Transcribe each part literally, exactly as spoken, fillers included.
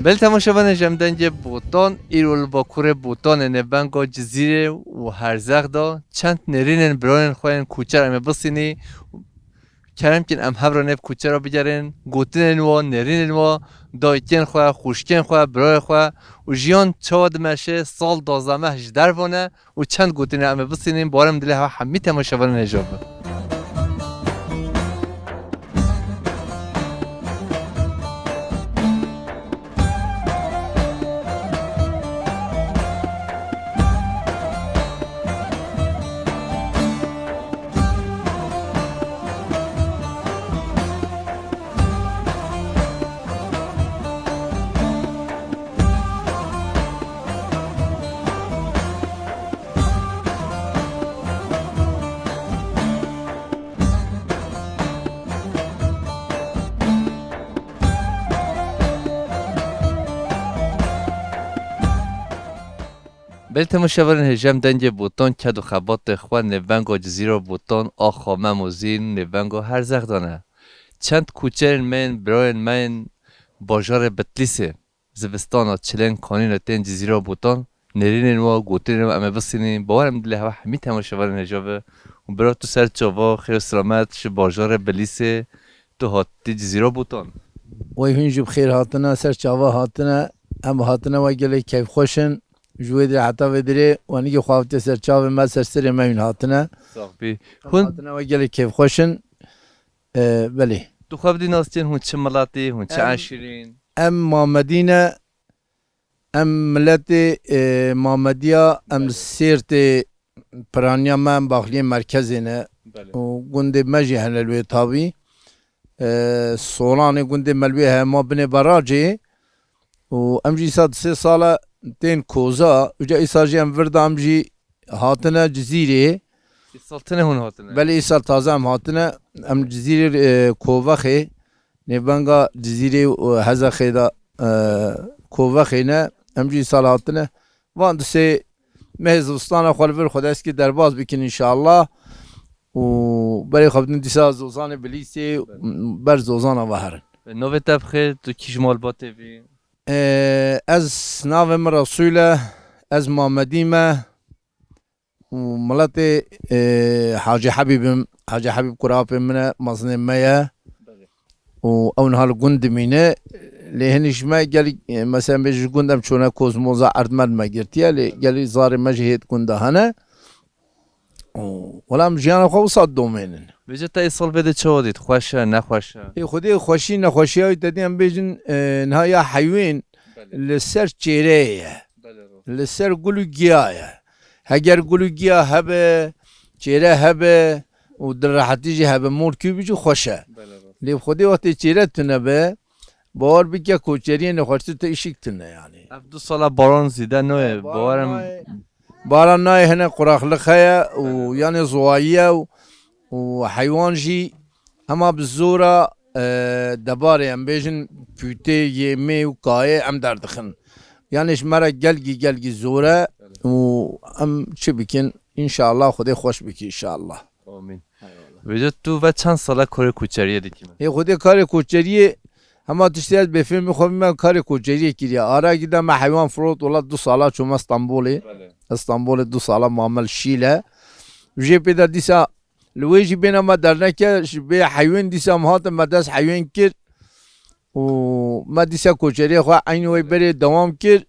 Belê temaşevanên ji em dengê Botan, îro li Bakurê Botanê nêvenga Cizîrê û Herzex de çend nêrînên birayên xwe yên kûçer em ê bisînî. Kerem kin em hev re nêv kûçera bigerin, gotinên wa, nêrînên wa, dayikên xwe, xwişkên xwe, birayê xwe û jiyan çawa dimeşe, sal duwazdeh meh ji derve ne û çend gotinên em ê bisînin, bawerim dilê hev hemî temaşevanên hêja be. Belê temaşevanên hêja em dengê Botan, ked û xebatê xwe nêvenga Cizîra Botan, axa Mem û Zîn, nêvenga Herzex de ne. Çend kûçerên me yên, birayên me yên bajarê Bitlîsê, zivistana çilên kanîne tên Cizîra Botan, nêrînên wa, gotinên wa em ê bisînin, bawerim dilê hev hemî temaşevanên hêja be û bira tu ser çava, xêr û selamet ji bajarê Bitlîsê tu hatî Cizîra Botan. Wey hûn jî bi xêr hatine, ser çava hatine, em hatine we gelek keyfxweş in. Ji wê dirê heta vê dirê wenîgê xwe avitiye ser çavê me, ser serê me hûn hatine. Sax bî. Em Hûn hatine we gelek keyfxweş in. E, belê. Tu xwe bidî nas çin, hûn çi miletî, hûn çi Em eşîrîn? Em Mamedî ne, em miletê, e, Mamediya, em Belê. Sêrtê piraniya me, em baxliyê merkezê ne. Belê. Û gundê me jî hene li wê tabî. E, Solanê gundê me li wê heye, ma binê beracê. Û em jî îsal di sê sala tên koza, uca îsal jî em vir de em jî hatine Cizîrê. Îsal tenê hûn hatine? Belê, îsal taze em hatine. Em Cizîrê, e, Kovexê, nêvenga Cizîrê û Hezexê de, e, Kovexê ne. Em jî îsal hatine. Van di sê mehê zivistana xwe li vir Xwedayê derbas bikin înşallah. Û berê xwe bidin dîsa Zozanê Bilîsê, ber Zozana ve herin. Navê te bi xêr, tu kî ji malbatê bî? Ee, ez navê min Resûl e, ez Mamedî me û miletê, ee, Hacî Hebîb im. Hacî Hebîb kura apê min e, mezinê me ye. Belê. Û ew niha li gund dimîne. Lê hinî ji me gelî, ee, mesela bê ji gund em çûne Kozmoza erd me li me girtiye, lê gelî zarê me jî hêt gunda hene. Û, wela em jiyana xwe wisa domênin. Vêca te îsal vê de çawa dît? Xweş e, nexweş e? Ê Xwedê xweşî, nexweşiya wî te dî em bêjin, e, niha ya heywên Belê. Li ser çêreyê ye. Belê, ro. Li ser gul û giya ye. Heger gul û giya hebe, çêre hebe û dilrehetî jî hebe, molkî bî jî xweş e. Belê, ro. Lê Xwedê wextê çêre tune be, bawer bike koçeriyê nexweştir te îşik tune yani. Ev du sala baran zîde nayê, Baran bawerim nayê. Baran nayê, hene quraxlix heye û yanê ziwayî ye û, û heywan jî hema bi zora, e, debarê em bêjin pûtê, yêmê û kayê em derdixin. Yanê ji me re gelgî gelgî zor e û em çi bikin? Înşallah Xwedê xweş bikî înşallah. Amîn. Eyvallah. Vêca tu ve çend sala karê koçeriyê dikî me? Ê Xwedê karê koçeriyê hema tiştê ez bêfêmî xwe bîme karê koçeriyê kiriye. Ara gî de me heywan firot, wela du sala çûme Stenbolê. Belê. Stenbolê du sala mame li Şîle. Jê pê de dîsa li wê jî bêne me derneke, ji bê heywên dîsa em hatin me dest heywên kir. Û me dîsa koçeriyê xwe eynî wê berê dewam kir.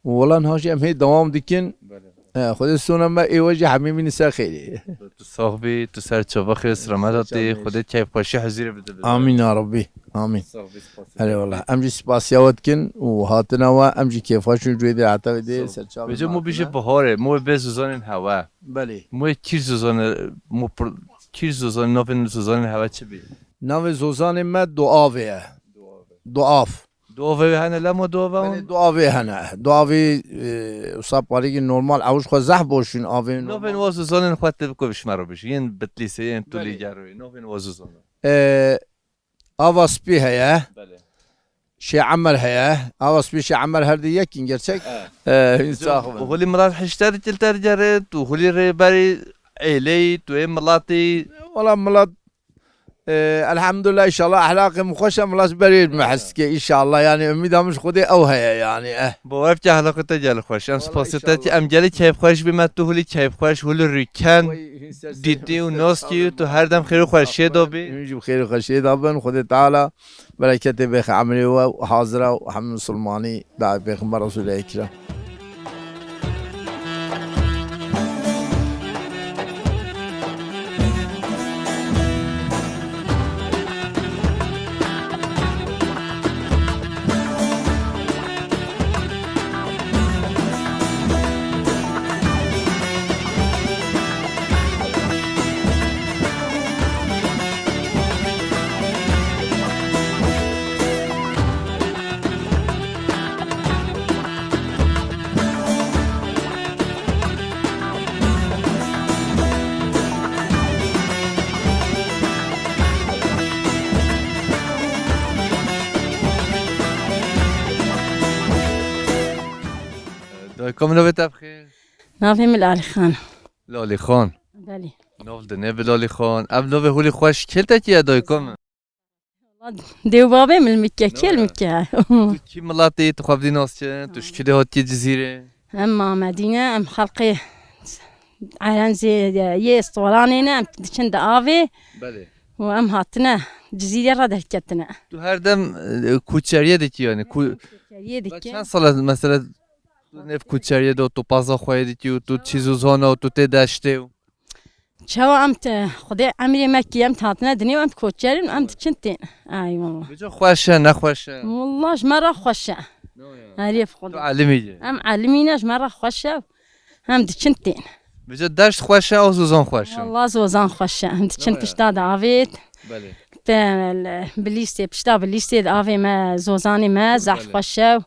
Û wela niha jî em hê dewam dikin. Belê. E, Xwedê sona me ê we jî hemî bînin ser xêrê. Tu sax bî, tu ser çava xêr selamet hatî, Xwedê keyfxweşî huzîrê bide bi. Amîn ya Rabbî. Amîn. Sax bî, spas. Erê wela. Em jî spasiya we dikin û hatina we, em jî kêfxweş in ji wê dê heta wê dê ser çavê me hatine. Vêca mo bêje biharê, mo wê bê zozanên hewe. Belê. Mo wê kîr zozane, mo pir-, kîr zozane, navên zozanên hewe çi bî? Navê zozanê me Duavê ye. Duavê. Duav. Duavê hene, lemo duava Belê, hon? Duavê hene. Duavê, e, wisa parêkî normal, ew ji xwe zehf boşîn avê normal. Navên wa zozanên xwe tê biko bi ji me re bijî. Yên Bitlîsê, yên Belê. Tûlîgerê. Navên wa zozanên. E, Ava Spî heye. Belê. Şê Emer heye. Ava Spî, Şê Emer her di yekîn gerçek. E. E, hûn sax bin. Holî milat hişte dikil tergere, tu holî rêberî êleyî, tu ê milatî. Wala milat Ee, elhamdülillah, inşallah ehlaqê min xweş e, min ji berê me hes dike, inşallah. Yani, umîda min ji Xwedê ew heye, yani, eh. Bawer bike ehlaqê te gelek xweş. Em spasiyê te dikin, em gelek keyfxweş bî me, tu hulî keyfxweş, hulî rûken, dîtî û nas kî, tu her dem xêr û xweşiyê de bî. Hûn jî bi xêr û xweşiyê de bin, Xwedê Teala bereketê bêxe emrê we û hazira û hemî misilmanî. Dayê Pêxember Resûlê Ekrem. Dayka min, navê te bi xêr? Navê min Lalîxan. Lalîxan. Belê. Nav dinê bi Lalîxan. Ev navê hulî xweş kê te kî ye dayka min? Dê û babê min li Mikke, kê li Mikke? Tu kî miletî, tu xwe bidî nas çi? Tu ji kî dê hatî Cizîrê? Em Mamedî ne, em xelqê Erenzê yê Storanê ne, em diçin di avê. Belê. Û em hatine Cizîrê re derketine. Tu her dem, e, kuçeriyê dikî yani. Ku-, Kuçeriyê dikî. Çend sal e mesela tu nêv kuçeriyê de tu paza xwe yê dikî û tu çî zûzana û tu tê deştê û Çawa em te, Xwedê emrê me kî em hatine dinê û em koçerin û em diçin tên. Ay wallah. Bico xweş e, ne xweş e? Wallah ji me re xweş e. No ya. Erê bi Xwedê. Tu elimî ye. Em elimî ne, ji me re xweş e. Em diçin tên. Bico deşt xweş e, o zozan xweş e? Wallah zozan xweş e. Em diçin pişta de avêt. Belê. Te, bilîstê, pişta bilîstê de avê me, zozanê me zehf xweş e.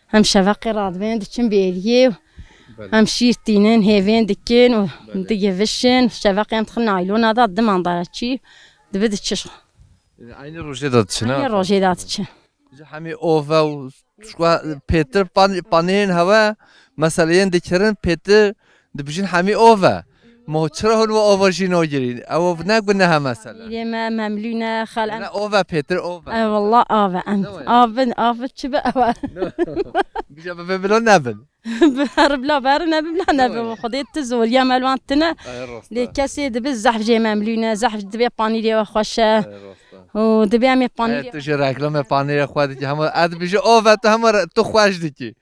Hem şeveqê radibên diçin bêriyê û Belê. Hem şîr tînin, hêvên dikin û Belê. Digivişin. Şeveqê em dixin naylona da, diman dara çî, dibi diçiş. Eynî rojê de diçin, ha? Eynî rojê de diçin. Ji hemî ov e û şkwa pêtir pan-, panêrên hewe, meseleyên dikirin pêtir dibijin hemî ov e. Ma çira hûn we ava jî nagirîn? Ew ne gunehe mesela. Panîrê me, memlû ne, xal em Ne ov e pêtir ov e. E, wallah av e em. Ne wa ya? Av, av çi be ew e. Bija bi vê bila nebin. Bi her bila ber ne, bi bila Ne nebin. Wa ya? Xwedê tu zoriya me li wan tine. Ay, rast e. Lê kesê dibi zehf jê memlû ne, zehf dibe panîrê we xweş e. Ay, rast e. Û dibe em ê panîrê Ay, tu ji reklamê panîrê xwe dikî, hema ez dibijî ov e, tu hema re-, tu xweş dikî.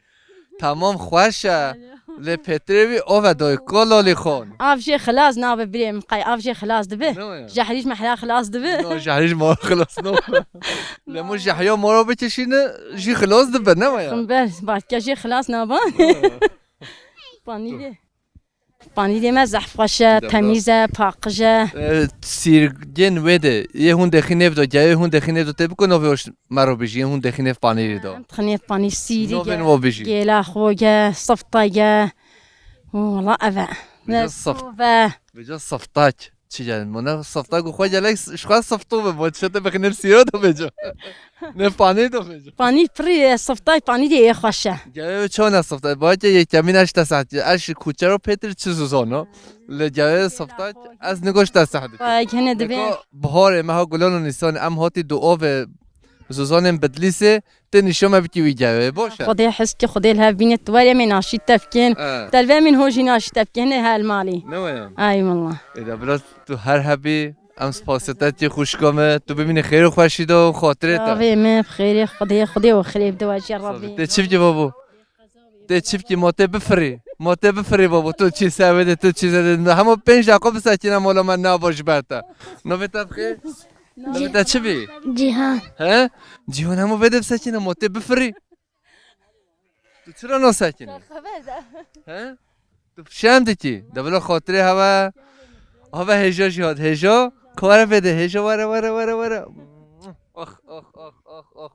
Tamam, xweş e. Lê pêtirê wî ov e doy, ko Lalîxan? Av jê xilas nabe birê min, qey av jê xilas dibe. Ne ya? Jehrî ji mehra xilas dibe. No, jehrî ji mehra xilas nabe. Lê mu jehriya mora bikişîne, jî xilas dibe, ne ya? Xim ber, balke jê xilas naba. Ne ya? Panîrê. Panîrê me zehf xweş e, Dewra. Temîz e, paqij e. E, sîrgên wê de, yê hûn dexî nêv de, geyê hûn dexî nêv de tê biko, novê hoş mero bijî, yê hûn dexî nêv panîrê de. Em dixin nêv panîr sîrî Novên ge, wo bijî. Gêla xo ge, sifta ge. Wala ev e. Vêca Ne sif-, sov e. Vêca siftak. Çi gelin? Mona siftak û xwe gelek s-, ji xwe sifto be, bo çi te bixî nêv sîro de vêca. Ne panî de vêca. Panî pirî, e, siftay panî de yê xweş e. Gel çawa ne siftay? Ba ke yekemîn eş te saet. Eş kuçero pêtir çi zuzano. Le gel siftak ez nigoş te saet. Ba gene dibe. Deko baharê meha gulan û nîsan em hotî du ove zuzanên Bidlîsê. Tê nîşan me bikî wî gevê, boş e. Xwedê hez ki, Xwedê li hev bîne, tu were em ê naşî tevkin. E. Telve em ên hojî naşî tevkin, ne hel malî. Ne waya? Ay wallah. Ê de bila tu her hebî, em spasiyê te dikî xwişka me, tu bimînî xêr û xweşî de û xatirê te. Avê me, bi xêrê Xwedê, Xwedê û xêrê bi de wajî Rabbî. Tê çi bikî babo? Tê çi bikî, ma tê bifirî. Ma tê bifirî babo, tu çi sevê de, tu çi zede. Hema pênc deqa bisekîne mala me nava ji ber te. Navê te bi xêr? Navê te çi bî? Cîhan. He? Cîhan hemû vê de bisekîne, ma tê bifirî. Tu çira nasekînî? Xeber de. He? Tu şem dikî. De bila xatirê hewe. Hewe hêja jî hat. Hêja. Ku were vê de. Hêja were, were, were, were. Oh, oh, oh, oh, oh.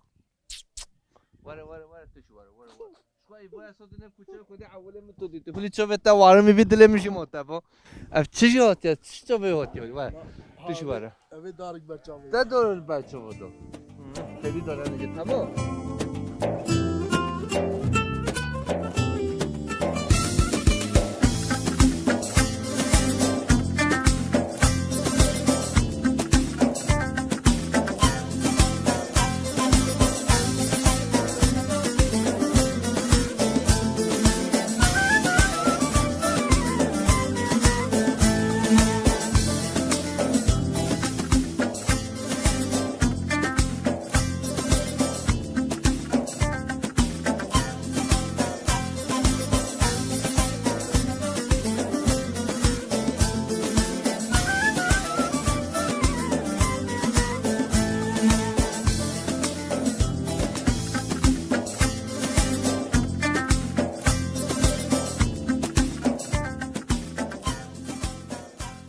Were, were, were. Tu jî were, were, were. Şuay bu esas ne kuçe kode awle mi to dite. Huli çove ta warmi bir dile mi jimo ta bu. Ev çi jî hatiye, çi çove hatiye. Vay. Tu jî vara. Eve darik berçavê. Te doğru berçava do. Tebî dara ne tamam.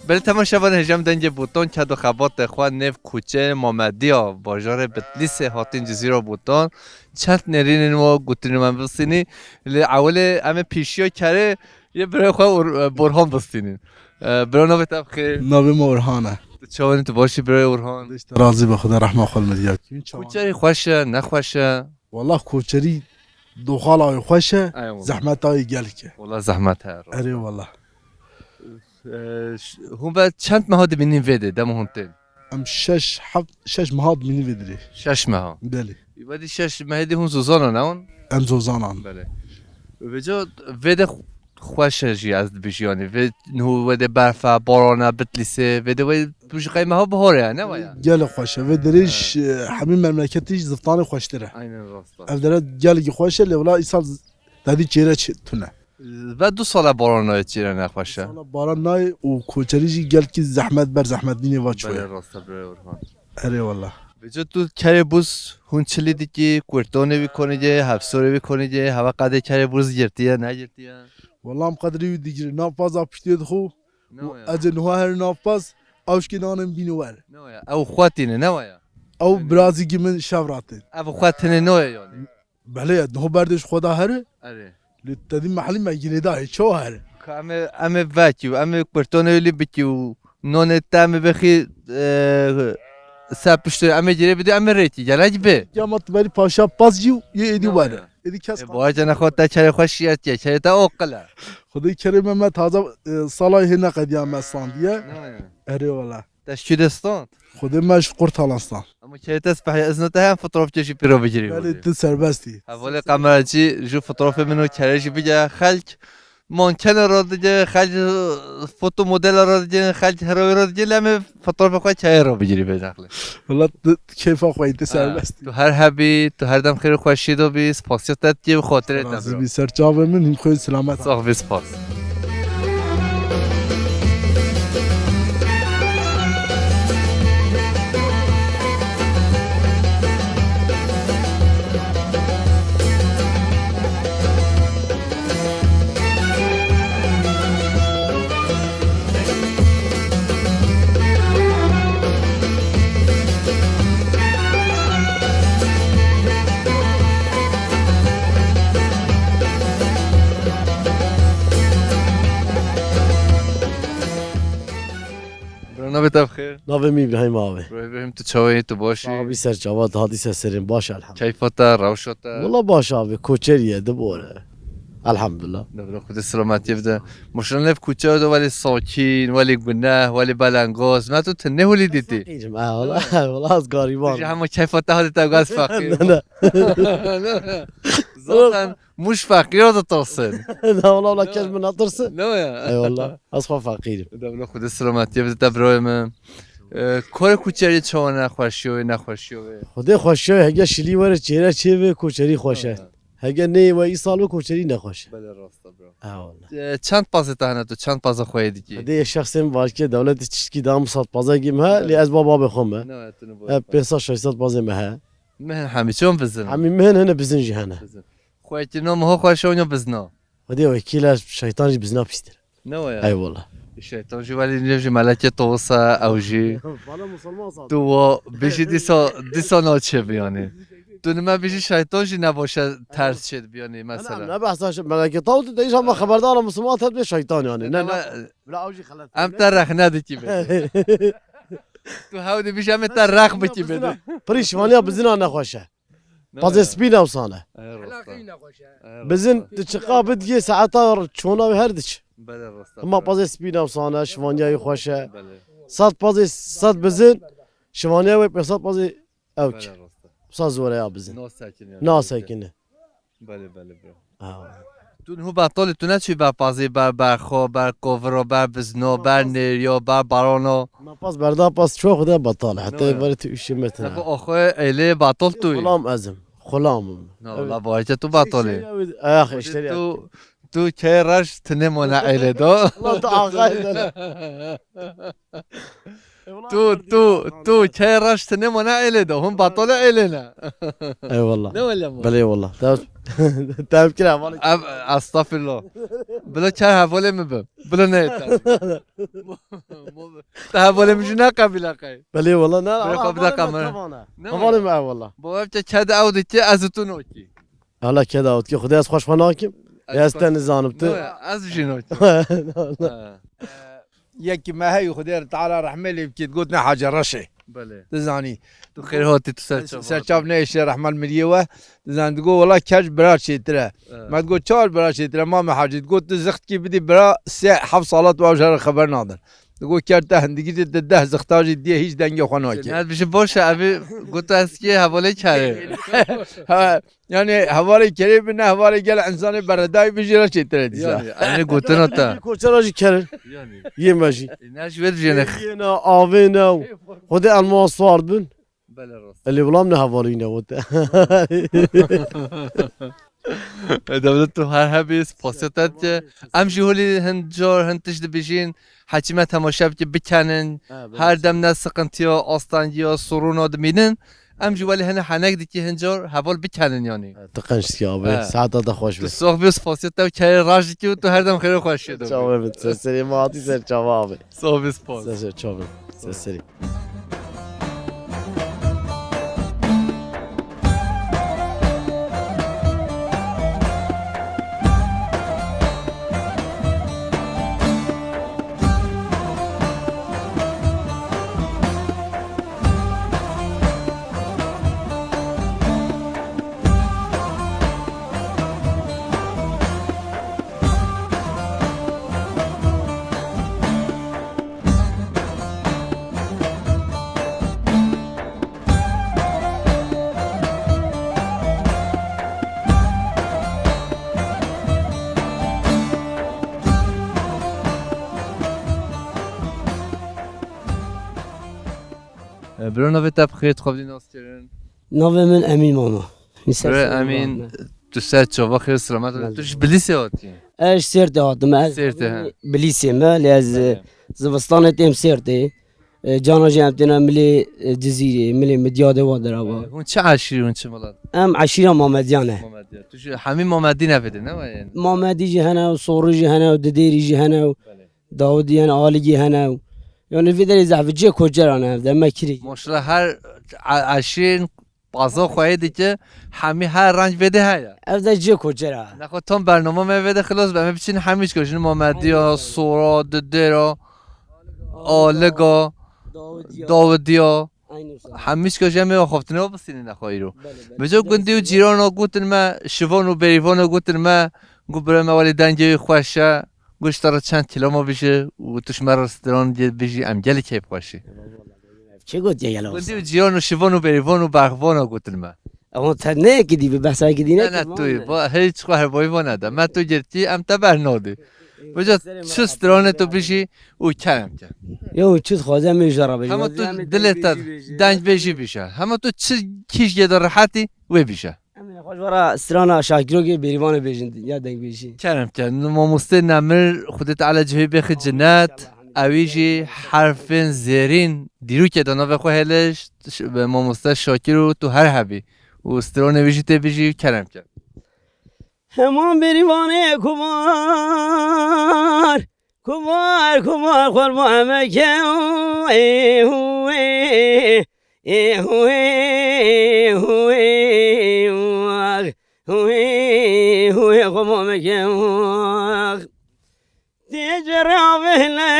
Belê temaşevan, hêja em dengê Botan ked û xebatê xwe nêv kuçeyê Mamediya bajarê Bitlîsê hatin Cizîra Botan. Çend nêrînên we gotinên me bistînî. Lê ewilê em ê pêşiya kerê yê birayê xwe Or-, Borhan bistînin. E, bira, navê te bi xêr? Navê me Orhan e. Tu çawa nî, tu baş î birayê Orhan? Xwedê ji te razî be, Xwedê rehma xwe li me diya kî. Çawa? Kuçerî xweş e, nexweş e? Wela koçerî doxala wê xweş e, Eyvallah. Zehmeta wê gelek e. Wela zehmet heye, rast. Erê wela. Ee, ş-, hûn ve çend meha dimînin vê de, dema hûn tên? Em şeş, heft, şeş meha dimînin vê dirê. Şeş meha? Belê. Wedî şeş mehê dî hûn zozanan e hûn? Em zozanan. Belê. Vêca vê de xweş e jî, ez dibêjim, yanî vê niho wê de berf e, baran e, Bitlîsê, vê de wê tu ji qey meha bihar e, ne waya? Gelek xweş e. Vê derê ji, e, hemî memleketî ji ziftanê xweştir e. Aynen, rast e. Ev dere gelekî xweş e, lê wela îsal z-, tedî çêre çi-, tune. Ve du sal e baran nayê, çêre nexweş e. Du sal e baran nayê û koçerî jî gelkî zehmet ber zehmet nînê va çûye. Belê, rast e birayê Orhan. Erê wela. Vêca tu kerê bûz hûn çilî dikî, kurtonê wî konî dê, hevsorê wî konî dê, heve qedê kerê bûz girtiye, negirtiye? Wela em qedrê wî digirî. Nav paza piştê dixwe. Ne waya? Ez ê niha her nav paz, ew şkê nanên bîne wer. Ne waya? Ew xwe tîne, ne waya? Ew birazîkî min şev ratên. Ev xwe tine ne waya yanî? Belê, niho berdê ji xwe da here. Erê. Lê te dî mehlî me girêdayê, çawa here? Ka em ê, em ê vekî û em ê kurtonê wî lî bikî û nonê te em ê bixî, e, ser piştê em ê girê bidî, em ê rêkî gelek bê. Ya ma tu berî paşa paz jî û yê êdî were. Êdî kes. E, baş e, nexwe te kerê xwe şiyetiye, kerê te oqil e. Xwedê kerê me, me taze, e, salay hê neqediya me standiye. Ne waya? Erê wela. Te ji kî de stand? Xwedê me ji Qurtalan stand. Ama kerê te spehî, izna te heye em fotoğrafkê jî pêro bigirî. Belê, tu serbest î. Hevalê kameracî jû fotoğrafê min û kerê jî bige xelk. Mankene re didin, xelk foto modela re didin, xelk heroyê re didin, lê em ê fotoğrafê xwe keyê re bigirî bê nexlê. Wela tu keyfa xwe yî, tu serbest î. Tu her hebî, tu her dem xêr û xweşiyê de bî, spasiya te dikê bi xatirê te bro. Razî bî, ser çavê min, hîn xwe selamet. Sax bî, spas. Bro, navê te bi xêr? Navê min Îbrahîm abi. Bro Îbrahîm, tu çawa yî, tu baş î? Abi ser çava, tu hatî ser serên, baş elhamdulillah. Keyfa te, rewşa te? Wela baş abi, koçerî ye, dibore. Elhamdulillah. Debra Xwedê selametiyê bide. Maşallah, ev kuçe de welê sakîn, welê guneh, welê belengaz. Me tu tune holî dîtî? Feqîrim, ha, wela, wela ez gariban. Ji hema keyfa te hatî te gaz feqîr. Ne, ne. Zaten Muş feqîra ditirsin. Ne, wela, wela kes min natirsin. Ne ya? Eyvallah. Ez xwe feqîrim. Debra Xwedê selametiyê bide te birayê min. Ee, karê kuçerî çawa ne, xweşiyo wê, nexweşiyo wê? Xwedê xweşiyo wê, hege şilî were çêre çê vê, koçerî xweş e. Ha. Hege neyê we îsal wê, koçerî nexweş e. Belê, rast e bro. Ha, wela. Ee, çend pazê te hene tu? Çend paza xweyê dikî? Xwedê şexsê min vaj ke dewletê tiştkî da min sed pazekî min he, lê ez ba babê xwe me. Ne, tu ne. E, pênc sed şeş sed pazê me he. Min hemî çon bizin? Hemî min hene, bizin jî hene. Bizin. Xweyekirina miha xweş e yan bizna? Xwedê wekîl e, şeytan jî bizna pîstir. Ne waya? Eyvallah. Şeytan jî welî nêv jî melekê tavus e, ew jî. Bana musulman zaten. Tu wa bijî dîsa, dîsa naçê bi yanî. Tu nime bijî şeytan jî nebaş e, ters çê dibi yanî mesela. Ne behsa şey, melekê tavus tu de inşallah xeberdar e, musulman te dibe şeytan yanî. Ne, ne. Bila ew jî xelet. Em te rexne dikî be. Tu hew dibî ji em ê te rex bikî bide. Pirî şivaniya bizina nexweş e. Pazê spî newsan e. Bizin tu çiqa bidgê saeta çona wê her diç. Hima pazê spî newsan e, şivaniya wî xweş e. Sed pazê sed bizin, şivaniya wê pênc sed pazê ewk. Sa zor e ya bizin. Nasekine. Belê, belê, bro. Ha. Tu niho betalî, tu neçûyî ber pazê, ber berxo, ber koviro, ber bizno, ber nêriyo, ber barano? Ma paz berda paz çok de betal. Heta böyle tu işi metine. Xo oxo eylê betal tu. Xulam ezim. Xulam. Na, la bayke tu betalî. Ayak işleri. Tu Tu key reş tine mona eyle do. Lan tu axay de. Tu, tu, tu key reş tine mona eyle do. Hûn batole eyle ne? Eyvallah. Ne wele mo? Belê wallah. Tev-, tevkira vali. Ev, estağfirullah. Bilo çar hevalê mi bi. Bilo ne yeter. Te hevalê mi jî ne qebîle qey. Belê wallah ne. Belê qebîle qebîle. Ne? Hevalê mi eyvallah. Bo ev ke ked ew dike ez tu nokî. Hala keda ot ki Xwedê ez xweş xwe nakim. Ez ez te nizanim tu. No, ez jî no. Ha. Yekî me heyî Xwedê Teala rehmê lê bikît, gotine Hacê Reşê. Belê. Tu zanî. Tu xêr hatî, tu ser çava. Ser çav neêşe rehmal miriyê we. Tu zanî digo wela keç bira çêtir e. Evet. Me digo çar bira çêtir e, ma me Hacî. Digo tu zixtkî bidî bira sê heft salat wa jara xeber nadin. Digo ker te hindigî de deh zixta jî diye hîç dengê xwe nake. Ne, bişi boş e, evi gotu ez ki hevalê kerê. Ha. Yani hevalê kerê bi ne hevalê gel insanê beredayî bi jî re çêtir e dîsa. Yani, yani gotina te. Koçera jî kerin. Yani. Yê me jî. E, ne jî wê dijêne. Yê ne, avê ne. Xwedê elma swar bin. Belê rast. Elê bilam ne hevalî ne wote. E, dewlet tu her hebî spasiya te dike. Em jî holî hin car, hin tişt dibêjin. Heçî me temaşe bike bikenin. Ha, belê. Her dem ne siqintiya, astengiya, soruna dimînin. Em jî welê hene henek dikî hin car heval bikenin yanî. Ti qenc dikî abi. He. Saeta te xweş be. Tu sox bî, spasiya te û kerê raş dikî û tu her dem xêr û xweşiyê de bî. Çavê min, ser serê me hatî ser çava abi. Sox bî, spas. Ser ser çavê. Ser serê. E, bira navê te bi xêr, tu xwe bidî nas kirin. Navê min Emîn Mama. Bira Emîn, tu ser çava xêr selamet. Belê. Tu ji Bilîsê hatî? Ez ji Sêrtê hatim. Ez Sêrtê, he. Bilîsê me, lê ez, Belê. Zivistanê têm Sêrtê. E, cana jî em têne milê, e, Cizîrê, milê Midyadê wa derava. E, hûn çi eşîr, hûn çi milet? Em eşîra Mamediyan e. Mamediyan. Tu jî hemî Mamedî nevê de, ne wayên? Mamedî jî hene û Sorî jî hene û Didêrî jî hene û Belê. Dawidî hene, Aligî hene û. Yani vê derê zehf cê koçera ne ev de, me kirî. Maşallah her e-, eşîrên paza xweyê dike, hemî her reng vê de heye. Ev de cê koçera. Nexwe tam bernama me vê de xilas be, me biçin hemî çika jin Mamediya, Aynen. Sora, Didêra, Aliga, Aliga, Dawidiya. Dawidiya. Aynen. Hemî çika jî em ê axaftinê wa bistînin nexwe îro. Belê, belê. Vêca gundî û cîrana gotin me, şivan û berîvana gotin me, got bira me welê dengê wî xweş e, got ji te re çend kilama bije û tu ji me re stran bijî, em gelî keyfxweş î. Çi gotiye gelo? Gundî û cîran û şivan û berîvan û berxvana gotin me. Ewan te ne yekî dî bi behsa yekî dî ne Ne, ne, tu yî. Ba, hiç xwe herbayî va nede. Me tu girtî, em te bernadî. Vêca çi stranê tu bijî û kerem ke. Yo, çi dixwaze em ê ji re bêjî. Hema tu dilê te deng bêjî bije. Hema tu çi kîjgê de rehetî wê bije. Em ê xweş vara strana Şakirokê Bêrîvanê bêjin ya dengbêjî. Kerem ke, mamostê Nemir, Xwedê Teala cihê bêxi cinet, ewî jî herfên zêrîn dîrokê de navê xwe hêle, ş-, ş-, mamoste Şakir û tu her hebî. Û stranê wî jî tê bijî, kerem ke. Heman Bêrîvanê kumar, Kumar, kumar, xurma meke, ê, hu, ê, ê, hu, ê, hu, ê, hu, ê, hu, ê, xurma meke, ê. Tê cerra vêle,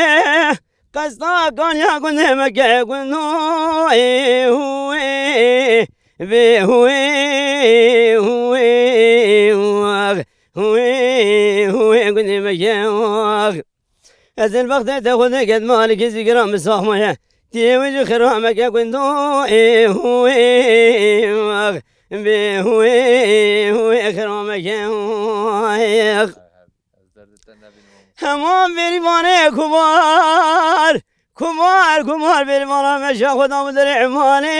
qesta kanya gundê meke, gundo, ê, hu, ê, vê, hu, ê, hu, ê, hu, ê, hu, ê, hu, ê, gundê meke, ê. Ez el bextê te xwe neket malik ez bikira min saxmaye. Tê wê ji xêra meke gundo, ê, hu, ê, ax. Bê, hu, ê, hu, ê, xêra meke, ax. Hema Bêrîvanê kumar, kumar, kumar, Bêrîvana meşa xwe da min derê emanê,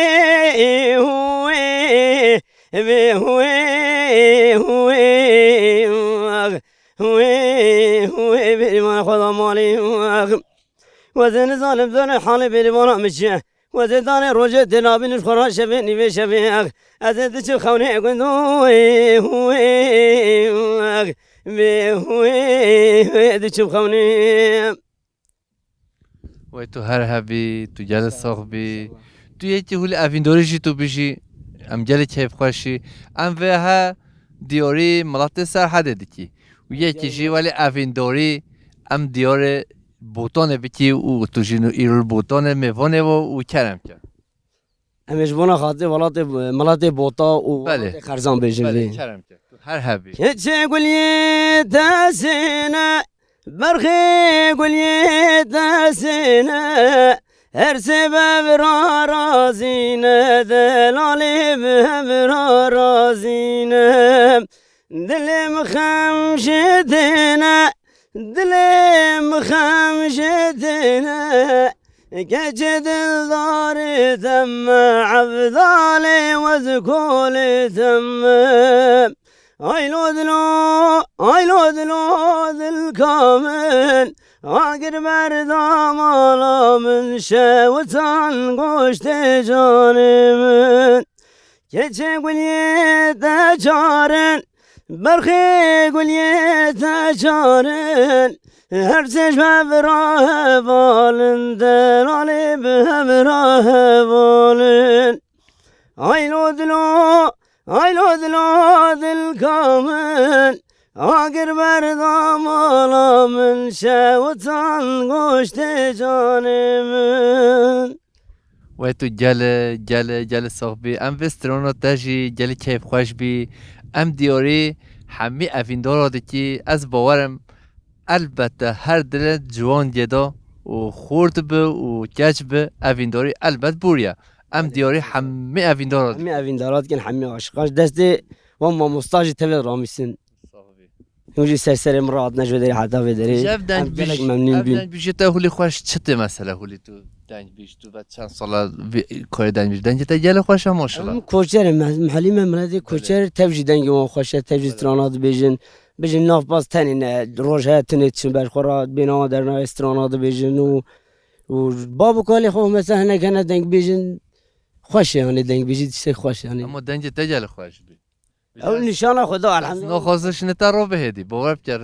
ê, hu, ê, bê, hu, ê, hu, ê, ax. Huê, huê, bêrîvan xwe da malê. Wezê nizanim zor e halê bêrîvana min çi ye. Wezê danê rojê tê nabînin ji xwe ra şevê nîvê şevê. Ez ê diçim xewnê gundo. Huê, huê, bê huê, huê, diçim xewnê. Wey tu her hebî, tu gelê sax bî. Tu yekî hûlî evîndorî jî tu bijî, em gelê keyfxweş î. Em vê he diyarî miletê Serhedê dikî. Û yekî jî welê evîndorî em diyarê Botanê bikî û tu jî îro li Botanê mêvanê we û kerem ke. Em ê ji bona xatirê welatê, miletê Bota û Belê. Welatê Xerzan bêjin Belê, vê. Kerem ke. Tu her hebî. Keçê guliyê tesêne, berxê guliyê tesêne, her sê bi hev ra razî ne, delalê bi hev ra razî ne. Dilê min xem ji têne, dilê min xem ji têne. Keçê dildarê te me, evdalê we zi kolê te me. Aylo dilo, aylo dilo dilka min, agir berda mala min, şewitan goştê canê min. Keçê guliyê te çar in, berxê guliyê te çar in, her sê ji hev ra heval in, delalê bi hev ra heval in. Aylo dilo, aylo dilo dilka min, agir berda mala min, şewitan goştê canê min. Wey tu gelê, gelê, gelê sax bî. Em vê strana te jî gelê keyfxweş bî. Em diyarî hemî evîndara dikî. Ez bawer im, elbette her dilê ciwan yê de û xort bi û keç bi, evîndarî elbet bûriye. Em Belê. Diyarî hemî evîndara dikî. Hemî evîndara dikin, hemî aşiqan ji destê wan mamosta jî tevê ramîsin. Sax bî. Hûn jî ser serê min re hatine ji vê derê heta vê derê. Ji ev Em dengbîj-, gelek memnûn ev bîn. Dengbîjê te hûlî xweş çi tê mesela hûlî tu dengbîj, tu ve çend sala vê karê dengbîj? Dengê te gelek xweş e maşallah. Em koçer in, me-, mehelî me miletê Belê. Koçer tev jî dengê wan xweş e, tev jî Belê. Strana dibêjin. Bijin nav pas tenê ne, roj heye tinê diçin ber xwe re bêhna wan dernayê strana dibêjin û, û bab û kalê xwe mesela hinek hene dengbêjin xweş e, yanî dengbêjî tiştek xweş e, yanî. Ama dengê te gelek xweş bî. Ew nîşana xwe da, Ez elhamdulillah. Naxwazim şine te ro bihêdî, bawer bike.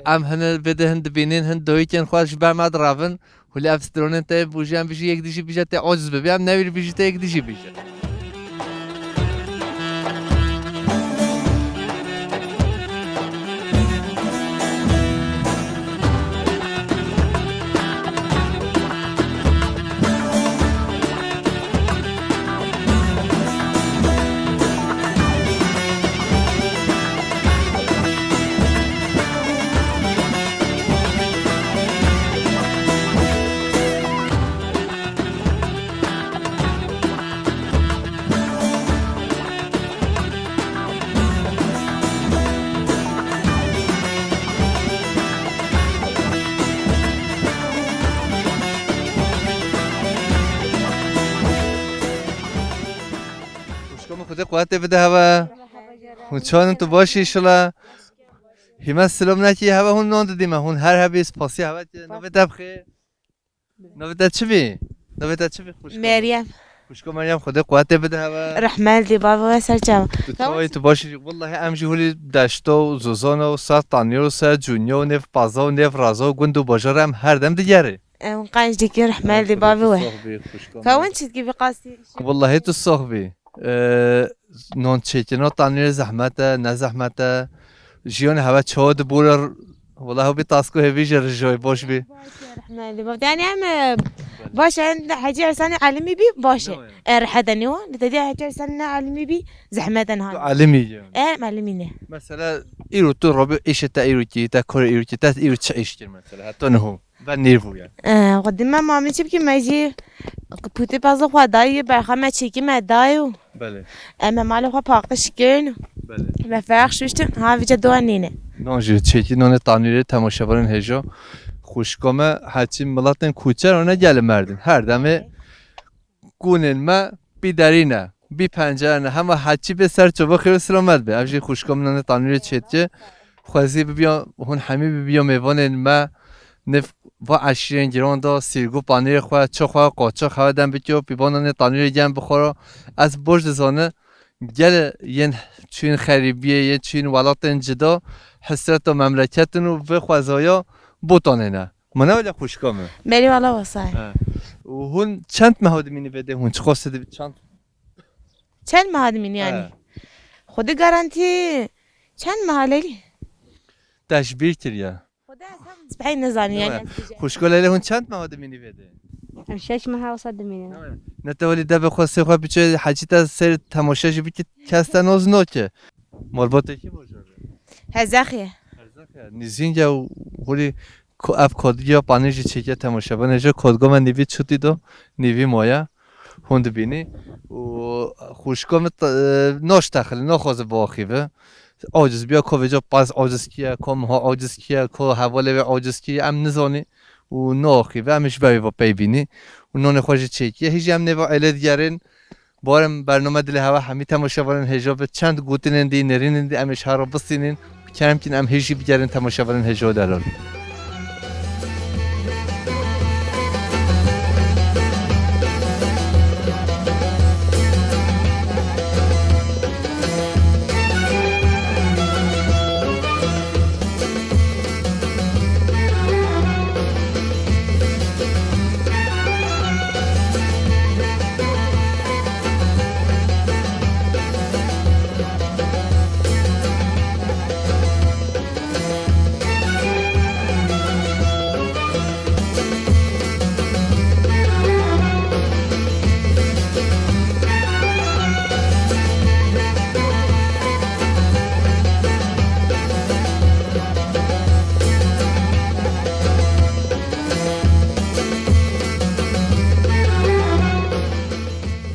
Em hine vê de hin dibînin, hin doyîkên xwe ji ber me direvin. Hûlî ev stronên te yên bûjî, em bijî yek dijî bîje te aciz bibî, em newîr bijî te yek dijî bîje. Xwişka min Xwedê quwetê bide hewe. Hûn çanin tu baş î şila. Hîme silam nekî hewe hûn nan didî me. Hûn her hebî spasî hewe ki navê te bixê. Navê te çi bî? Navê te çi bî xwişka? Meryem. Xwişka Meryem Xwedê quwetê bide hewe. Rehmet li bavê we ser çav. Tu çawa yî tu baş î? Wellahî em jî hûlî deşto û zozano û ser tanîro ser cûnyo û nêv paza û nêv raza û gund û bajar em her dem digerê. Em qenc dikî rehmet li bavê we. Ka win çi dikî vî qasî? Wellahî tu sox bî. Ee, non çêkirina tanîrê zehmet e, ne zehmet e. Jiyanê hewe çawa dibûre, wela hew bî tasko hêvî ji rijoyê baş bî. Rehmet li bavê. Yani em, e, baş e, Hecî Ersanê Elimî bî, baş e. Ne yani? E, rehet e, ne o? Li te dî Hecî Ersanê Elimî bî, zehmet e niha. Tu Elimî yani. E, em Elimî ne. Mesela, îro tu robî îşê te îro kî, te korê îro kî, te îro çi îş kir mesela, heta niho? Ve nêbûye. Eh, xwedî me ma min çi bikî me jî pûtê pezê xwe dayî, berxa me çêkî me dayî û Belê. Em me malê xwe paqij kirin û Belê. Me ferq şuştin, ha vîca dowa nîne. Nan jî çêkî nanê tanîrê temaşevanên hêja. Xwişka me heçî miletên koçer û ne gelê Merdîn. Her demê kûnên me bî derî ne, bî pencere ne. Hema heçî bê ser çava xêr û selamet be. Ev jî xwişka min nanê tanîrê çêdike. xwezî bibiya, hûn hemî bibiya mêvanên me, nêv va eşîrên giran da, sîrgo panîrê xwe, çi xwe, qaçix hewe dem bikiyo, pîvananê tanûrê gem bixwara. Ez baş dizane, gel yên çûyîn xerîbiyê, yên çûyîn welatên cida, hesreta memleketin û vê xwezaya botanê ne. Mana wele xwişka me. Belê wala wasay. He. Û hûn çend meha dimînî vê dê hûn? Çi xwest dibî çend? Çend meha dimînî yanî? He. Xwedî garantî çend meha Leylî? Te ji bîr kiriye. Xwedî ez hem spehî nezanî yanî. He. Ez bijî. Xwişka Leylî hûn çend meha dimînî vê dê? Em şeş meha wisa dimînin. Ne te welî devê xwe sê xwe biçe hecî te ser temaşe jî bikî kes te noz noke. Malbatê kî bajar e? Hezexê. Hezexê. Nîzîng e û hûrî ko-, ev kodgiya panê jî çêke temaşevanê jî kodgo me nîvî çutî do, nîvî maye. Hûn dibînî. Û xwişko min t-, e, naş texilî, naxwaze biaxîve. Aciz biya ko vêca paz aciz kiye, ko miha aciz kiye, ko hevalê wê aciz kiye, em nizanî û naxîve, em ji ber vê ve pey bînî û nonê xwe jî çêkiye. Hîjî em nêva êlê digerin. Barem bername dilê hewa hemî temaşevanên hêja bi çend gotinên dî, nêrînên dî em ê ji hev re bistînin. Kerem kin em hêjî bigerin temaşevanên hêja delal.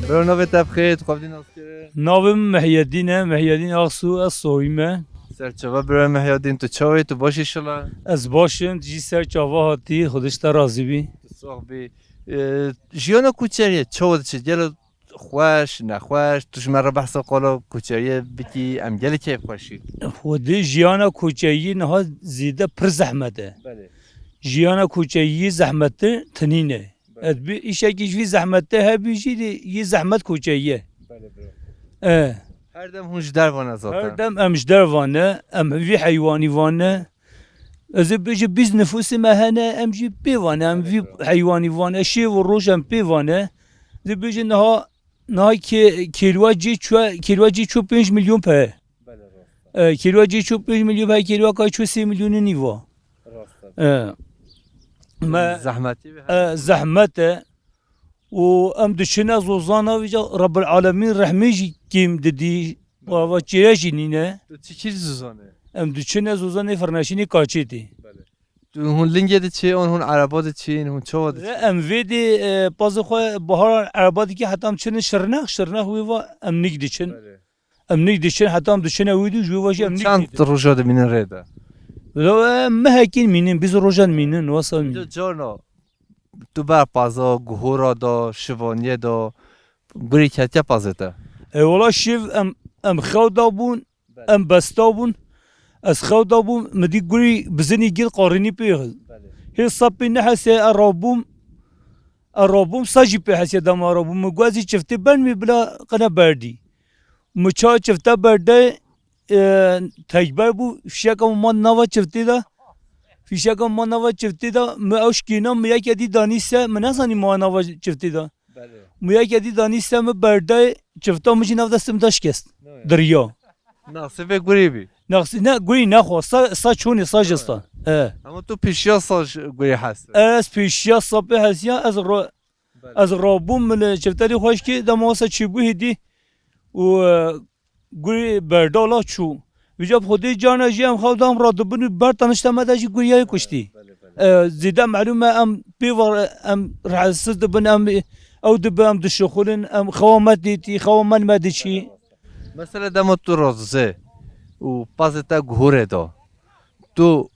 Bro, navê te bi xêr, tu xwe bi dî nas kir. Navê min Mihyedîn e, Mihyedîn Aksu, ez soyî me. Ser çava bro Mihyedîn, tu çawa yî, tu baş î şila? Ez baş im, tu jî ser çava hatî, Xwedê ji te razî bî. Tu sax bî. Ee, jiyana koçeriyê çawa diçe? Gelo xweş, nexweş, tu ji me re behsa qala koçeriyê bikî, em gelê keyfxweşî. Xwedê jiyana koçeyî niha zêde pir zehmet e. Belê. Jiyana koçeyî zehmettir tinîne. Belê. Ez bi îşekî ji vî zehmetê hebî jî dê yê zehmet koçeyî ye. Belê, belê. E. Her dem hûn ji derva ne zaten. Her dem em ji derva ne, em vî heywanî va ne. Ez ê bêjim bîst nifûsê me hene, em jî pê va ne, em vî heywanî va ne, şev û roj em pê va ne. Ez ê bêjim niha, niha kê-, kêlwa cê çû, kêlwa cê çû pênc milyon pere. Belê, rast e. E, kêlwa cê çû pênc milyon pere, kêlwa ka çû sê milyonê nî va. Rast e. E, me, zehmetî ve e, zehmet e. Û em diçine zozana vîca Rebbil Alemîn rehmê jî kêm didî, ava çêye jî nîne. Tu çi kir zozanê? Em diçine zozanê firneşînê kaçê tê. Belê. Tu hûn lingê diçê, an hûn ereba diçîn, hûn çawa diçîn? Re em vê dê, e, pazê xwe bahar ereba dikî heta em çine Şirnex, Şirnex wê va em nîk diçin. Belê. Em nîk diçin, heta em diçine wî dû, ji wê va jî em nîk çend diçin. Roja dimînin rê de? Lo, e, mehekîn mînin, bîst rojan mînin, wesa mînin. Carna tu ber paza, guhora da, şivaniyê da, gurî ketiye pazê te? E, wala şiv em, em xew da bûn, belê, em besta bûn. Ez xew da bûn, min dî gurî bizinî gir qarînî pê. Belê. Hê sapî nehesiye, e, rabûm, e, rabûm, sa jî pê hesiye dema rabûm. Min got, "Ez î çiftê ben wî bila qine berdî." Min ça çifte berde, e, tekber bû, fîşeka min ma nava çiftê de. Fîşeka min ma nava çiftê de, min ew şikêna, min yeke dî danî se, min nezanî ma nava çiftê de. Belê. Min yeke dî danî se, min berde, çifta min jî nav destê min de şikest. Ne? Diriya. Nasibê gurî bî. Nasî-, ne, gurî nexwe, sa, sa çûnê, sa jistan. E. Ama tu pêşiya sa ji gurî hes. Ez pêşiya sa pê hesiya, ez ro-, belê, ez rabûm, min çifterî xweş kê, dema wisa çêbû hêdî û, e, gurî berdala çû. Vîca bi Xwedê carna jî em xew da em radibin û ber tanişta me de jî guriyayê kuştî. Belê, belê. E, zêde melûm e em pê ve em rehetsiz dibin, em ew dibe em dişixulin, em xewa me dîtî, xewa me me diçî. Mesela dema tu razê û pazê te guhurê da, tu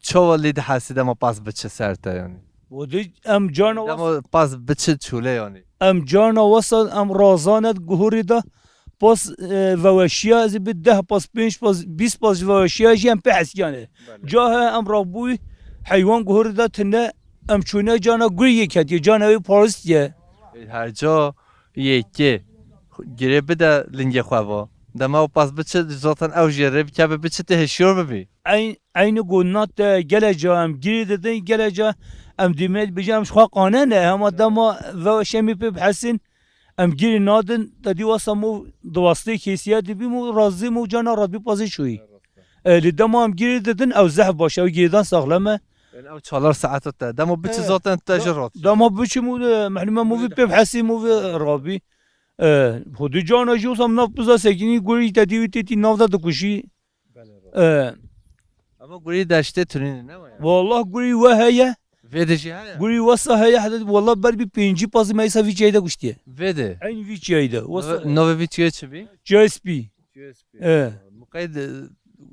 çawa lê dihesî dema paz biçe ser te yanî? Xwedê em carna wes- Dema paz biçe çûlê yanî? Em carna wesa em razane guhurê de, Pas, e, veweşiya ez ê bi deh pas, pênc pas, bîst pas ji veweşiya jî em pê hesiyane. Belê. Ca he em rabûy heywan guhurî de tune, em çûne cana gurî yê ketiye, cana wê parist ye. Her ca yekê girê bide lingê xwe va. Dema ew pas biçe, zaten ew jê rê bikeve, biçe tê hişyar bibî. Eyn-, eynî got na te gele ca em girî didin, gele ca em dîmê dibêjin em ji xwe qane ne, hema dema veweşemî pê bihesîn, em girî nadin, te dî wesa mû di wastê kêsiya dibî mû razî mû cana radbî pazê çûyî. E, li dema em girî didin, ew zehf baş, ew girêdan saxlem e. Yani ew çalar saeta te. Dema biçi E, zaten te da-, ji rat. Dema biçi mû, e, mehlûme mû vî pê bihesî mû vî rabî. E, xwedî cana jî wisa nav piza sekînî gurî te dî wî têtî nav de dikuşî. Belê, rast. E, Ama gurî deştê tunîne, ne waya? Wallah gurî we heye. Vê de jî heye? Gurî wesa heye, hede wallah ber bi pêncî pazî me îsa vî çiyayî de kuştiye. Vê de? Eyn vî çiyayî de. Wesa Navê, navê vî çiyayê çi bî? Çiyayê spî. Çiyayê spî. E. Muqeyd, e,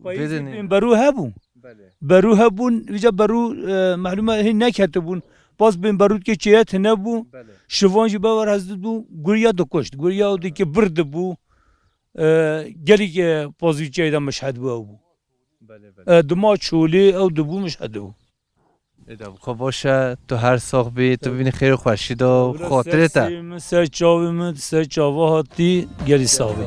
Payîzê vê de ne? Bên berû hebûn. Belê. Berû hebûn, vîca berû, e, mehlûme hê neketibûn. Pas bên berû dike çiye tine bû. Belê. Şivan jî bewer hez dibû, guriya dikuşt. Guriya o dike bir dibû. E, gelî ke pazî çiyayî de meşhed bû ew bû. Belê, belê. E, dima çolê ew dibû meşhed bû. Êda bi xwe baş e, tu her sax bî, tu bibînî xêr û xweşî de û Wira xatirê te. Ser sêrê min, ser çavê min, ser çava hatî, gelî sax bî.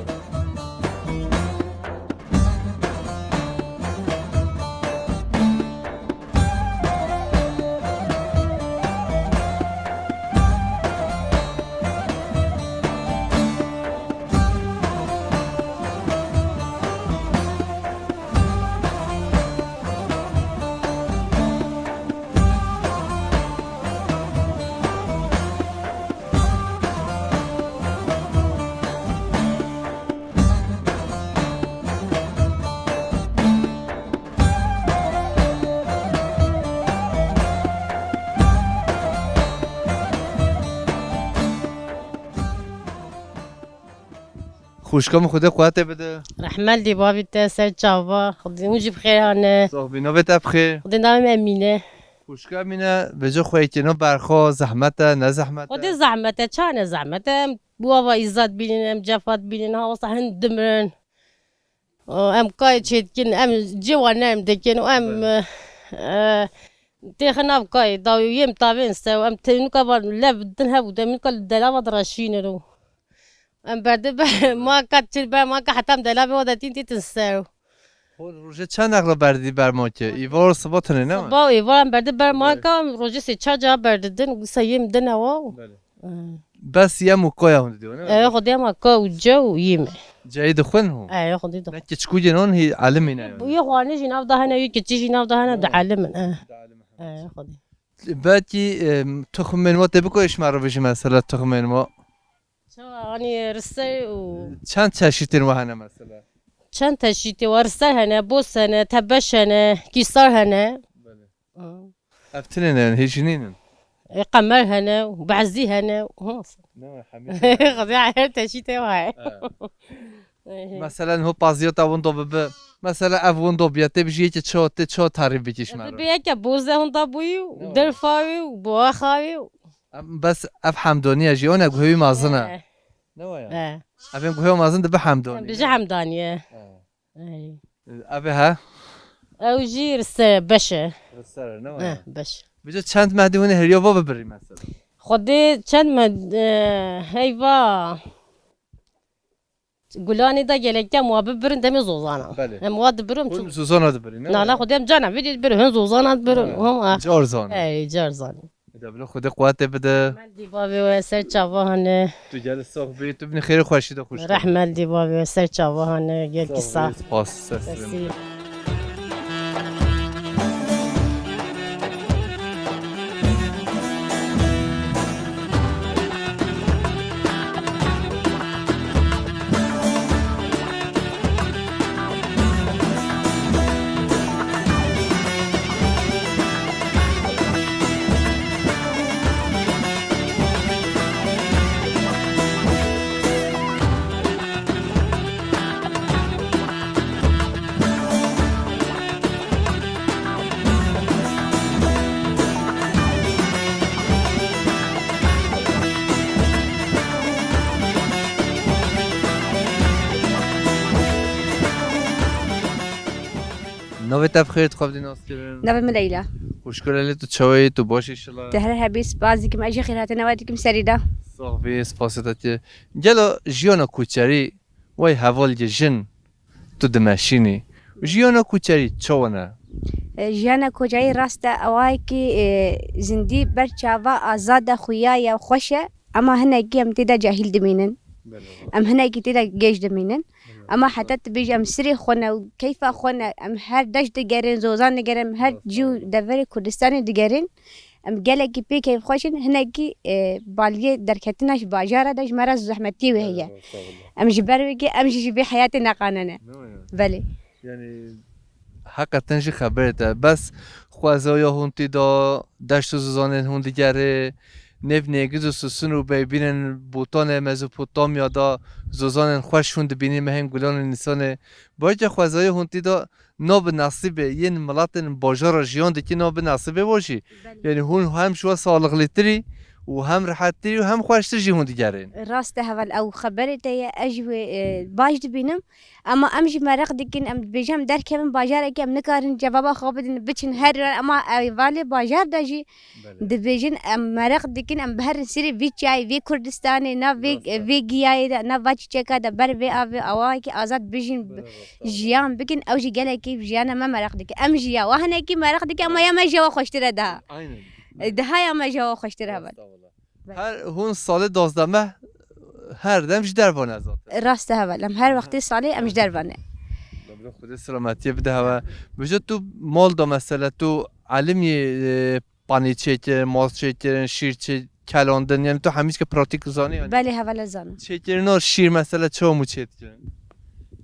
Xwişka min Xwedê quwetê bide. Rehmet li bavî te ser çava. Xwedê hûn jî bi xêr hane. Sax bî, navê te bi xêr? Xwedê navê min Emîne. Xwişka Emîne, vêca xwe yekê no berxwe, zehmet e, ne zehmet e? Xwedê zehmet e, ça ne zehmet e? Em bu ava îzat bînin, em cefat bînin, ha wasa hin dimirin. O, em kayê çêdikin, em cê wan ne em dikin, û em, Belê. e, e, têxin nav kayê, dawî yêm tavên ser, em tê nuka van lev din hebû, dem nuka li delava diraşînin û. Em berdi ber, ma ka çil ber, ma ka hetam delavê wa de tîn tîtin ser. Xwe rojê çend nexla berdî ber ma ki? Îvar siba tune ne? Siba û îvar em berdi ber ma Evet. ka, rojê sê çar ca berdidin, wisa yêm dine wa. Belê. Hı. Bes yem û koya hûn didiyo ne? Evet, xwedê ma ka û ce û yêm. Ceyî dixwin hûn? Evet, xwedê dixwin. Ne kiçkû cin hûn hî alimî ne? Bu yê xwanê jî nav da hene, yê kiçî jî nav da hene, di Ha. alimin, e. Di alimin. Evet, xwedê. Belkî, em, tuxumên wa tê biko îşme re bijî mesela tuxumên wa. Çawa, anî riser û Çend çeşîtên wa hene mesela? Çend çeşîtê wa riser hene, boz hene, tebeş hene, kîsar hene. Belê. Hı. Ev tinê ne, hêjî nînin? E, qemer hene, bezî hene. Hı. Ne, hemî Xwedê her çeşîtê wa heye. He. Ehe. Mesela ho paziyata winda bibe. Mesela ev winda biye, tê bijî yekê ço, tê ço tarîf bikî ji me re. Bibe yekê boze winda bûyî, Ne wa? derfa wî, boxa wî. Em bes ev hemdaniye jî, ona guhê wî mazin e. Eh. Ne wa ya? Eh. Evên guhê wî mazin dibe hemdaniye. Em bije hemdaniye. Eh. Eh. Ev e ha? Ew jî riser beş e. Riser, ne wa ya? Eh, beş. Bijo çend mehdî hûn heriya va bibirî mesela? Xwedê çend me, eh, heyva. Gulanê de gelek dem wa bibirin demê zozana. Belê. Em wa dibirim Hûn çû. Zozana dibirin, ne? Nala xwe dem cana vê dê birin, hin zozana dibirin. Ha, Hom a. Car zanî. Ey, car zanî. Da bila Xwedê quwetê bide. Rehmet li bavê we ser çava hane. Tu gel sax bî, tu binî xêr û xweşî de xweş. Rehmet li bavê we ser çava hane, gelkî sax. Spas, seslim. Sesî. Navê te bi xêr, dixwebdî nas kirin? Navê min Leyla. Xwişko Leyla, tu çawa yî, tu baş î şila? Tu her hebî, spas dikim, ez jî xêrhatina we dikim serî de. Sax bî, spasê te tê. Gelo jiyana koçerî wey heval ye jin tu dimeşînî. Jiyana koçerî çawa ne? E, jiyana koçerî rast e, ewayekî, e, zindî ber çava azad e, xuya ye, xweş e. Ema hinekî em tê de cahîl dimînin. Belê. Em hinekî tê de gêj dimînin. Belê. Ema heta tu bêjî em sirê xwe ne û keyfa xwe ne, em her deş digerin, zozan digerin, em her cî û deverê Kurdistanê digerin. Em gelekî pê keyfxweş in, hinekî, e, baliyê derketina ji bajara de ji me re zehmetiyê wê heye. Em ji ber wê kê, em jî ji vê heyatê neqanene. Belê. Yanî, heqeten jî xeberê te. Bes xwezaya hûn tê de, deşt û zizanên hûn digerê, nêv nêgiz û sisin û beybînên botanê Mezopotamya de zozanên xweş hûn dibînî, mehên gulanên însanê. Belkî xwezaya hûn tê de na bi nesîbê yên miletên bajara jiyan dikî na bi nesîbê wa jî. Belê. Yanî hûn hem ji we salixlîtirî û hem rehettirî û hem xweştir jî hûn digerin. Rast e heval, ew xeberê te ye, ez jî wê, e, baş dibînim. Ema em jî mereq dikin, em dibêjin em derkevin bajarekê, em nikarin cevaba xwe bidin, biçin her yer, ema hevalê bajar de jî Belê. Dibêjin, em mereq dikin, em biherin sirê vî çiyayê, vî Kurdistanê, na vê, Rast e. Vê giyayê de, na va çîçeka de, ber vê avê, awayekî azad bijîn, Belê, rast e. Jiyan bikin, ew jî gelekî jiyana me mereq dike. Em jî ya, wa hinekî mereq dike, ema ya me ji wa xweştir e daha. Aynen. E, daha ya me ji wa xweştir e heval. Rast e wala. Belê. Her hûn salê duwazdeh meh her dem ji derve ne zaten. Rast e heval, em her wextê salê em ji derve ne. Xwedê selametiyê bide hewe. Bêje tu mal da mesela tu elimî, e, panî çêkirin, mast çêkirin, şîr çê-, kelandin, yanî tu hemî tiştê pratîk zanî yanî? Belê heval, ez zanim. Çêkirina şîr mesela çawa mû çêdikirin?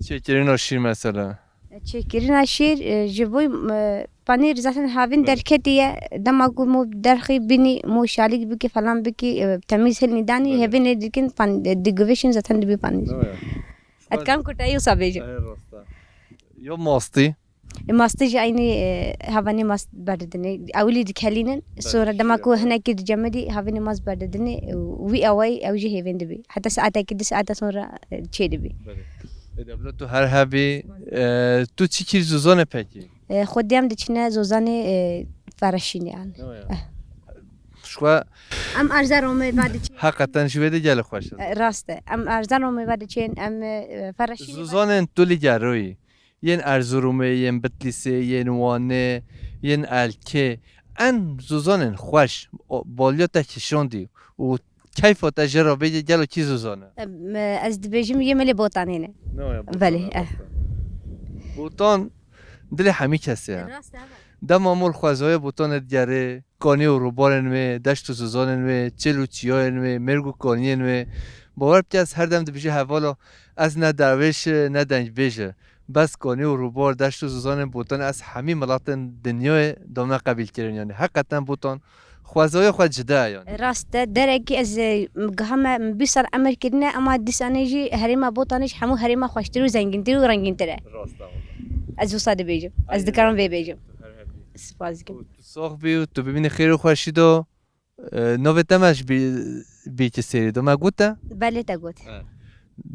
Çêkirina şîr mesela? Çêkirina şîr, e, ji bo, e, panîr zaten havîn Belê. Derketiye, dema ku mû derxî bînî, mû şalî bikî, falan bikî, e, temîz hilnî danî, Belê. Hevîn lê dikin, pan-, e, digivişin zaten dibî panîr. Doğru. Ez dikarim kurtayî wisa bêjim. Ehe, rast e. Ya mastî? E, mastî jî eynî, e, hevanî mast berdidinê. Ewilî dikelînin, Belê, sonra dema şîr ku yapar. Hinekî dicemidî, havînî mast berdidinê, e, wî awayî ew jî hêvên dibî. Heta saetekî, du saeta sonra, e, çê dibî. Belê. E, Deblo, tu her hebî, e, tu çi kîr zozanê pekî? E, xwedî em diçine zozanê, e, Fereşînê yani. Ne ya? Eh. Şwe Em Erzeromayê ve diçin. Heqeten ji wê de gelek xweş e. E, rast e. Em Erzeromayê ve diçin, em, e, Fereşînê ve Zozanên tu li geroyî. Yên Erzurumê, yên Bitlîsê, yên Wanê, yên Elkê. En zozanên xweş, o, baliya te kişandî û keyfa te jê re bêje gelo kî zozan e? Em, e, ez dibêjim yê milê Botanê ne. Ne ya, Botan Belê, e, eh. Botan dilê hemî kesê ye. Rast e, evet. Dema mol xwezaya Botanê digerê, kanî û rûbarên wê, deşt û zozanên wê, çil û çiyayên wê, mêrg û kaniyên wê. Bawer bike ez her dem dibêjim hevala, ez ne derwêş, ne dengbêj. Bes kanî û rûbar, deşt û zozanên Botanê ez hemî miletên dinyayê dame qebîl kirin. Yanî heqeten Botan xwezaya xwe cida ye yanî. Rast e, derekî ez, e, gihame min bîst sal emir kirine, ema dîsanê jî herêma Botanê ji hemû herêma xweştir û zengîntir û rengîntir e. Rast e wala. Ez wisa dibêjim. Ez Aynen. Dikarim vê bêjim. Her hebî. Spas dikim. Û tu sax bî û tu bimînî xêr û xweşî de. E, navê te me ji bî-, bîkî sêrî de me gote? Belê te got. E.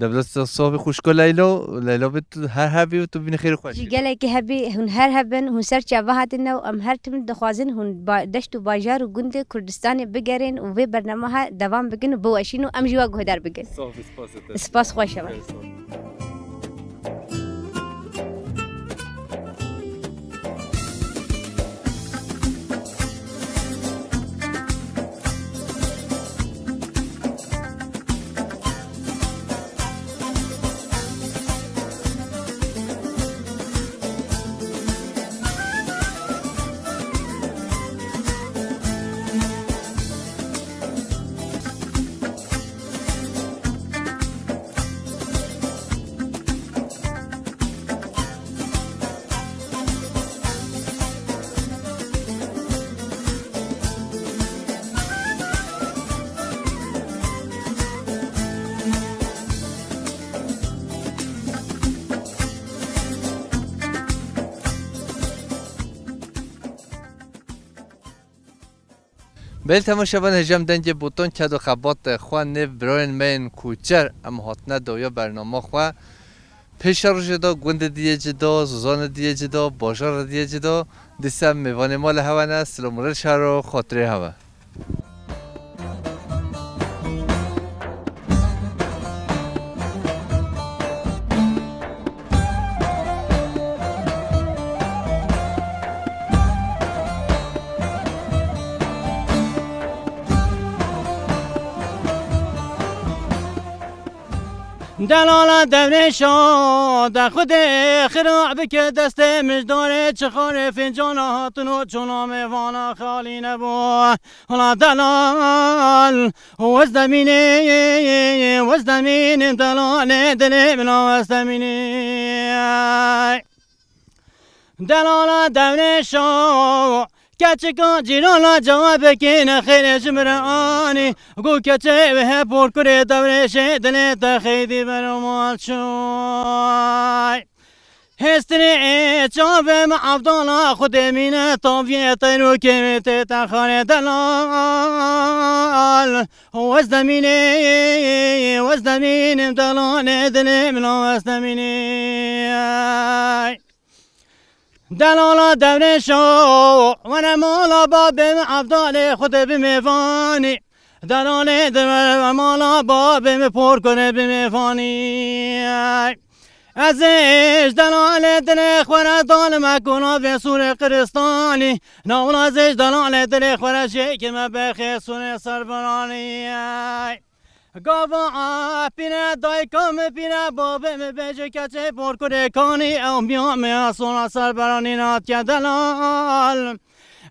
Debla sa-, sabî xwişko Leylo, Leylo bê tu her hebî û tu bînî xêr û xweşî. Ji gelekî hebî, hûn her hebin, hûn ser çava hatine û em her tim dixwazin hûn ba-, deşt û bajar û gundê Kurdistanê bigerin û vê bernameha devam bikin û biweşîn û em jî we guhdar bikin. Sağ ol, spas ete. Spas xweş e. Evet, sağ ol. Belê temaşevan, hêja em dengê Botan ked û xebatê xwe nêv birayên me yên koçer em hatine dawiya bernama xwe. Pêşerojê de gundê diyê ci de, zozanê diyê ci de, bajarê diyê ci de, dîsa mêvanê mala hewe ne, silam û rêç her o, xatirê hewe. Delala Dewrêşa, de Xwedê xira bike destê mijdarê, çixarê fincana hatin û çûna mêvana xalî nebû. Hala delal, wez demînê, wez demînê, delalê dilê min a wez demînê. Delala Dewrêşa, keçika cîrana cewabekê nexêrê ji min re anî. Got keçê wê hep porkurê Dewrêşê, dilê te xeydî beromal çûy. Hêstirê çavê min Evdala, Xwedê mîne taviyê te ro kêmê tê te xarê delal. Wez demînê, wez demînê, delalê dilê min a wez demînê. Delala Dewrêşa, were mala babê min Evdalê, Xwedê bi mêvanî. Delalê di were mala babê min porkurê bi mêvanî. Ez ê ji delalê dilê xwe re dalime kona vê sûrê qiristanî. Nawla ez ê ji delalê dilê xwe re jê kime bexê sûrê serberanî. Gava a pîre dayika min pîre babê min bêje keçê porkurê kanî ew miya me ya sona serberanî natiye delal.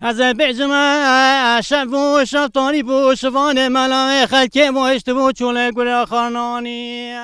Ez ê bêjime şev bû, şev tarî bû, şivanê melayê xelkê bû, hişt bû çûlê gure xananî.